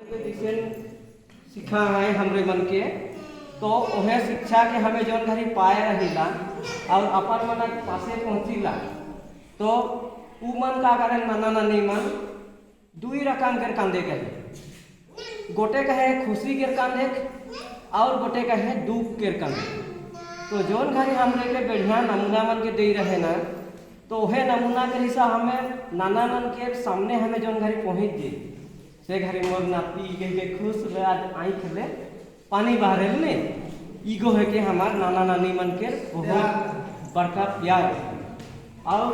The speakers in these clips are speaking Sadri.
जैसे सिखा है हमरे मन के, तो वह शिक्षा के हमें जौन घड़ी पाए रहिला और अपन मन के पासे पहुँचीला, तो उ मन का करें नाना नानी मन दुई रकम के कांदे कहे, गोटे कहे खुशी के कांदे और गोटे कहे दुख के कांदे। तो जौन घड़ी हमरे के बढ़िया नमूना मन के दे रहे ना, तो वह नमूना के हिसाब हमें नाना मन के सामने हमें जौन घड़ी पहुँच जे से घड़ी मोर नाती कह के खुश रहे, आज आँख ले पानी बहरे ने ईगो है कि हमार नाना नानी मन के बहुत बड़का प्यार। और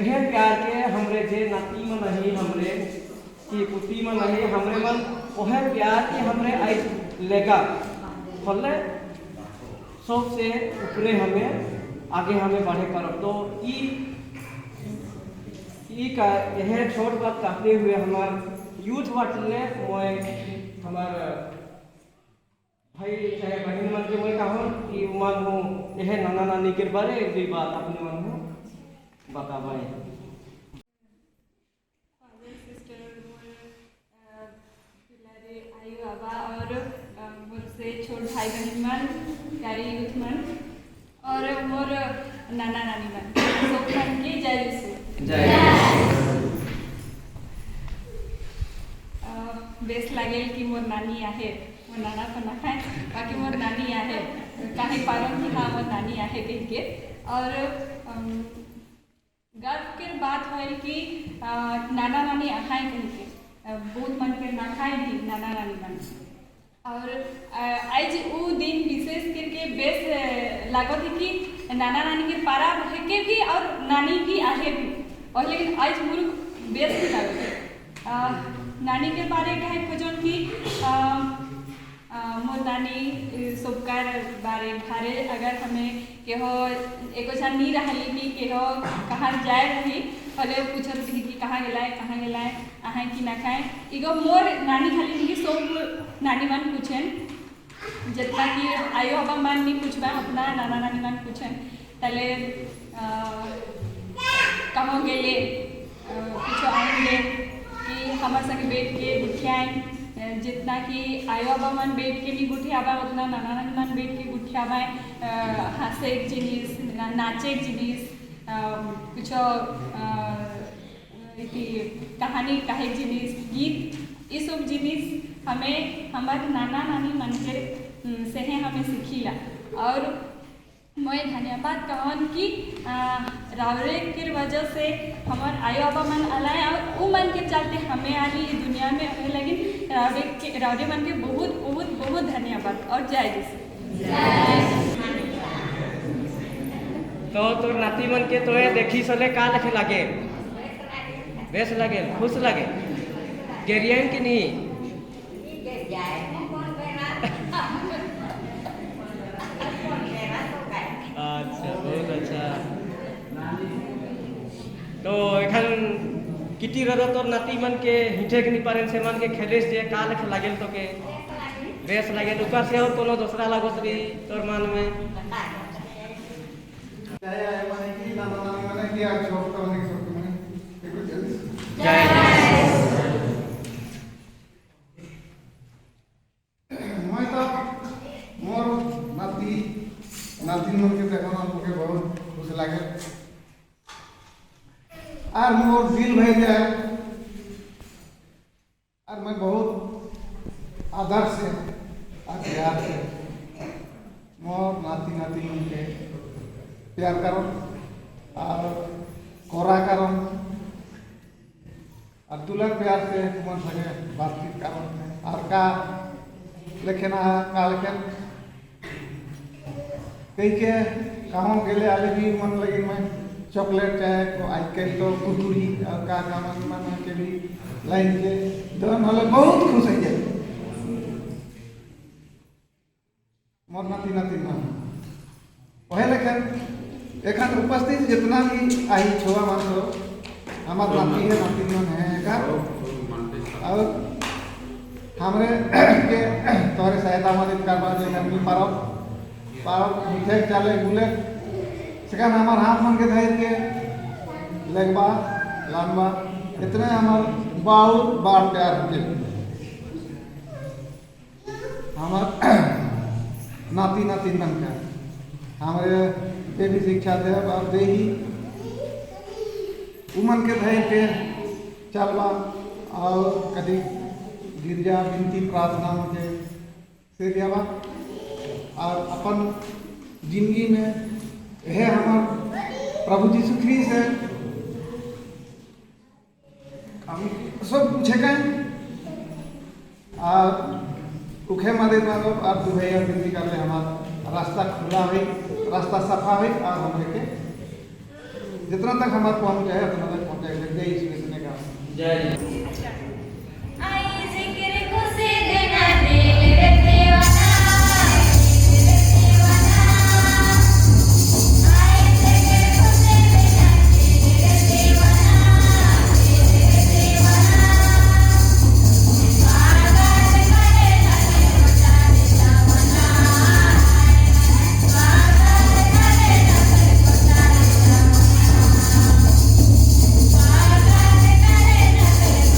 यह प्यार के हमरे जे नाती मन रही, हमरे की पुती मन रही, हमरे मन वह प्यार के हमरे आई लेगा फले सबसे ऊपरे हमें आगे हमें बढ़े करो। तो ई ई का यह छोट बात कहते हुए हमार यूथ वाटले मोय हमार भाई चाहे बहन मन के मैं कहूँ कि मन हूँ यह नाना नानी के बारे एक भी बात अपने मन हूँ बतावाए। फादर सिस्टर मोर दुलारे आई बाबा और मोर से छोट भाई बहन मन, प्यारे यूथ मन और मोर नाना नानी मन, सब मन के जय यीशु। जय। बेस लागेल कि मोर नानी आहे, मोर नाना पण आहे, बाकी मोर नानी आहे काही पारो की हाँ मोर नानी आहे कह के। और गर्व के बात होल कि नाना नानी आखाए कह के, बहुत मन के ना खाए भी नाना नानी मन। और आज उ दिन विशेष करके बेस लागत है कि नाना नानी के पारा रह के भी और नानी भी आहे भी, और लेकिन आज मुर बेस भी लागत है। नानी के बारे कहे खोजन कि मोर नानी सबकार बारे घरे अगर हमें केहो एको झन नहीं रहली कि केहो कहाँ जाए रही, पहले पूछत रही कि कहाँ गेलाए कहाँ गेलाए आहाँ कि ना खाए। इगो मोर नानी खाली नहीं सब नानी मन पूछेन, जितना कि आयो बाबा मन नहीं पूछबा उतना नाना नानी मन पूछेन। तले कहाँ गेले कुछ आएंगे कि हमारे संग बैठ के गुठियाएं, जितना कि आयो बाबा मन बैठ के नहीं गुठियाबा उतना नाना नानी मन बैठ के गुठियाबा, हंसे एक जिनिस, नाचे एक जिनिस, कुछ कहानी कहे जिनिस, गीत, ये सब जिनिस हमें हमारे नाना नानी मन के से है हमें सीखीला। और मैं धन्यवाद कहन कि रावरे के वजह से हमार आयो बाबा मन अलाए और उ मन के चलते हमें आली दुनिया में आने लगी। रावरे मन के बहुत बहुत बहुत धन्यवाद और जय यीशु। तो तोर नाती मन के तो देखी सले का लखे लागे, बेस लागे, खुश लागे, गेरियन कि नहीं? अच्छा, बहुत अच्छा। तो एखन किटी रहो तोर नाती मन के हिठे के नहीं पारेन से मन के खेलेस जे का लखे लागेल तो के बेस लागे, ऊपर से और कोनो दूसरा लागत रही तोर मन में? जय मैं तो मोर नाती नातिन मन के देखो हमके बहुत खुश लागे और मोर दिल भर जाए और मैं बहुत आदर से और प्यार से मोर नाती नातिन मन के प्यार करो और कोरा करो और दुलार प्यार से मन संगे बातचीत करो और का लेखेना का लेखेन कहीं के कहाँ गेले आले भी मन लगे मैं चॉकलेट चाहे को आजकल तो कुरकुरी और का का मन मन के भी लाइन के दोन हले बहुत खुश हो जाए मोर नाती नाती मन। वह लेखेन एखान उपस्थित जितना भी आई छोआ मान लो हमार नाती है नाती मन है का और हमरे के तोरे सहायता मदद करबा जे हम पारो पारो मिठे चाले गुले सेखान हमार हाथ मन के धर के लगबा लानबा इतने हमार बहुत बार प्यार के। हमार नाती नातिन मन के हमारे ये भी शिक्षा दे और दे ही उमन के धैर्य के चलवा और कभी गिरजा विनती प्रार्थना के से दियावा और अपन जिंदगी में यह हमार प्रभु यीशु ख्रीस्त है। हम सब पूछे का और उखे मदद मांगो और दुहैया विनती कर ले हमार रास्ता खुला हुई, रास्ता सफा हुई और हमरे के जितना तक हमार पहुँच जाए उतना तक पहुँचाए। जय यीशु इतने का जय। आई जिक्र खुशी देना दिल रे दीवाना, दिल रे दीवाना। आई जिक्र खुशी देना दिल रे दीवाना, दिल रे दीवाना। स्वागत करे नगे कोटारे दामना, स्वागत करे नगे कोटारे दामना, स्वागत करे नगे।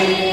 रे।